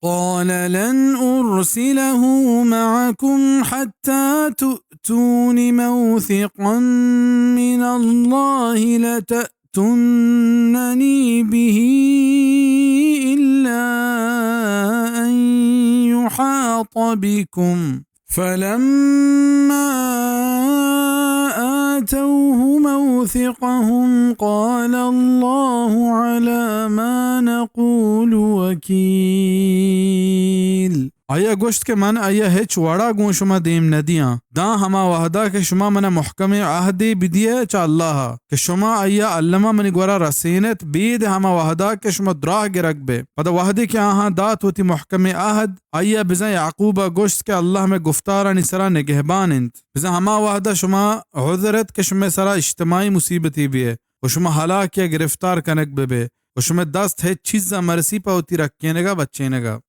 قال لن أرسله معكم حتى تؤتون موثقا من الله لتأتونني به إلا أن يحاط بكم، فلما آتوه موثقهم قال الله على ما نقول وكيل۔ آئی ءَ گوشت کہ من آئی ءَ ہچ وڑا گوں شما دیم نہ دیاں، داں ہما وہدا کہ شما من ءَ محکمیں عہدے بدیئے چہ اللہ ءَ کہ شما آئی ءَ الما منی گورا رسین ات، بید ہما وہدا کہ شما دراہ گرگ بئے۔ پدا وہدے کہ آہاں دات وتی محکمیں عہد، آئی ءَ بزاں یعقوب ءَ گوشت کہ اللہ مئے گفتارانی سرا نگہبان انت۔ بزاں ہما وہدا شما عذر ات کہ شمئے سرا اجتماعی مصیبتے بیئے و شما ہلاک یا گرفتار کنگ بہ بئے و شمئے دست ہچ چیز ءَ مرسی پہ وتی رکینگ ءَ بچینگ ءَ۔